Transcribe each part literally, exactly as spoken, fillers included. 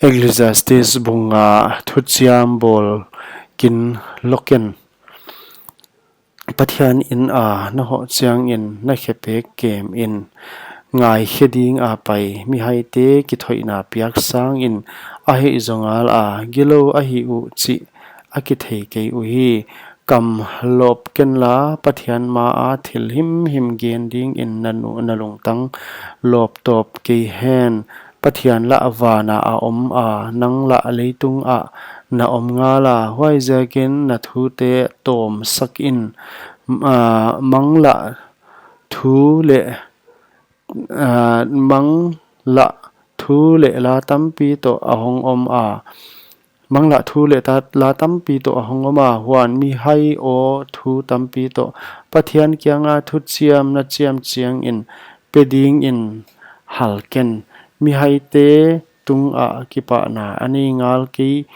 Ecclesiastes bung nga, thuchiam bawl kin loken. Pathian in a na hoh chiangin na khepek kem in, ngaikhe ding a pai mihaite kithoihna piak sangin a heh zaw ngal a, gilou ahi uh chih a kithei kei uhi. Kam lawp kenla, Pathian ma a thil himhim gen dingin na nu-, na lungtang lawp tawp kei hen. Pathian lah vana a om a, nang lah leitung ah na om ngal a, huaiziakin na thute tawm sak in, a, mang lah thu leh, a, mang lah thu leh la tampi toh a hong om a, mang lah thu leh ta-, la tampi toh a hong om a, huan mihai aw thu tampi toh Pathian kianga thuchiam na chiam chiangin pe dingin hal ken. Mihaite tungah kipahna a nei ngal kei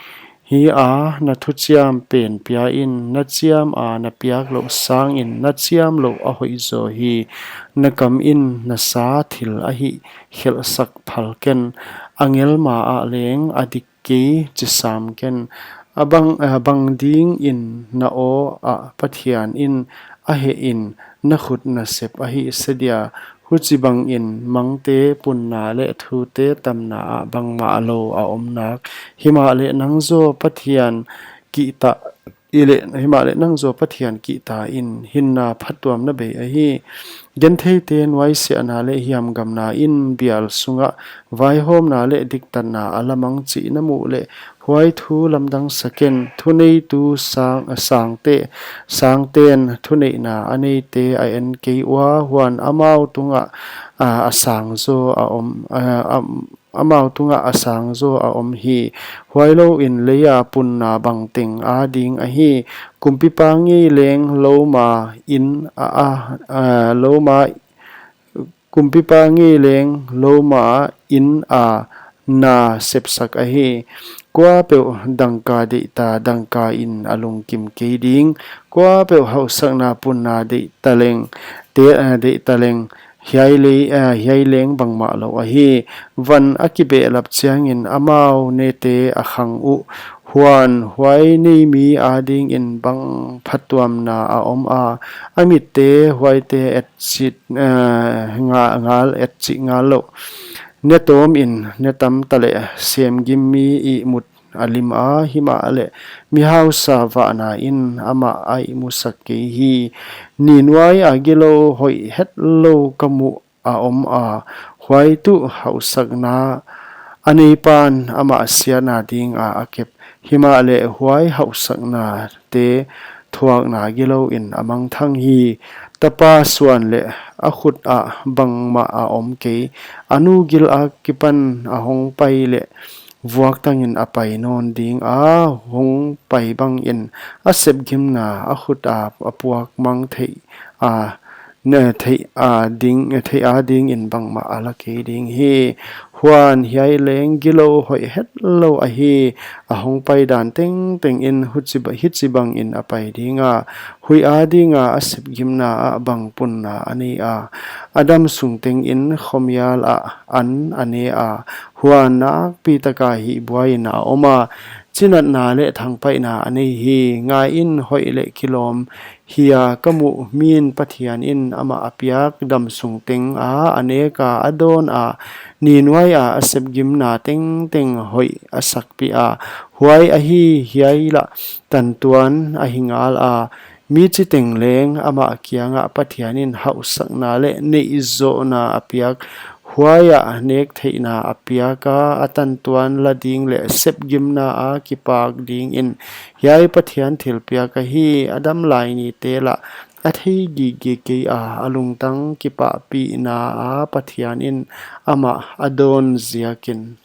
hi a, na thuchiam pen pia in, na chiam a na piak louh sangin na chiam louh a hoih zaw hi. Na kam in na sa thil a hih khelhsak phal ken. Angel ma ah leng a dik kei chi sam ken. A bang, a bang dingin na aw ah Pathian in a heh in, na khut nasep a hih se dia. Huchibangin mangte punna leh thute tamna ah bangmah lou a om nak. Himahleh nang zaw Pathian kihta i leh, himahleh nang zaw Pathian kihta in hinna phattuamna bei ahi. Gentheite nuaisiahna leh hiamgamna in bial sungah vaihawmna leh diktatna a la mang chih na muh leh huai thu lamdang sa ken. Thuneitu sang, sangte, sangten thuneihna a neite a en kei ua, huan amau tungah, a, a sang zaw a om, a, a, amau tungah a sang zaw a om hi. Huailouin leia punna bangteng a ding ahi. Kumpipa ngei leng louma in a, a, a, louma, kumpipa ngei leng louma in a na sepsak ahi. Kuapeuh dangka deihta dangka in a lungkim kei ding. Kuapeuh hauhsakna punna deihta leng, te, a, deihta leng, hiai lei, a, hiai leng bangmah lou ahi. Van a kibehlap chiangin amau nete a khang uh. Huan huai nei mi adingin bang phattuamna a om a, a mitte huaite et chih, a, nga-, ngal et chih ngal louh. Ne tawm in ne tam ta leh, semgim mi ihmut a lim a, himahleh mi hausa vahna in amah a ihmusak kei hi. Ni nuai a gilou hoih hetlou ka muh a om a, huai tuh hauhsakna a neipan amah siatna dinga a kep. Himahleh huai hauhsaknate thuakna gilouin a mangthang hi. Tapa suan leh a khut ah bangmah a om kei. A nu gil akipan a hong pai leh vuaktangin a pai nawn ding a, hong pai bangin a sepgimna a khut a, a puak mang theih a, ne theih a ding, theih a dingin bangmah a la kei ding hi. Huan hiai leng gilou hoih hetlou ahi, a hong pai dan tengtengin huchiba-, hichibangin a pai ding a, huih a dinga a sepgimna ah bang punna a nei a, a damsung tengin khomial ah an a ne a, huan nakpi taka hihbuaiin a om a, chinatna leh thangpaihna a nei hi. Ngai in, hoih leh kilawm hia ka muh, min Pathian in amah a piak damsung teng a a nek a, a dawn a, ni nuai a a sepgimna tengteng hoih a sakpih a, huai ahi hiai lah tantuan ahi ngal a. Mi chiteng leng amah kiangah Pathian in hauhsakna leh neihzohna a piak. Huaiah nek theihna a piak a, a tantuan la ding leh sepgimna a kipak dingin hiai Pathian thilpiak ahi. A dam lai nite lah a thei gige kei a, a lungtang kipahpihna a Pathian in amah a dawn ziakin.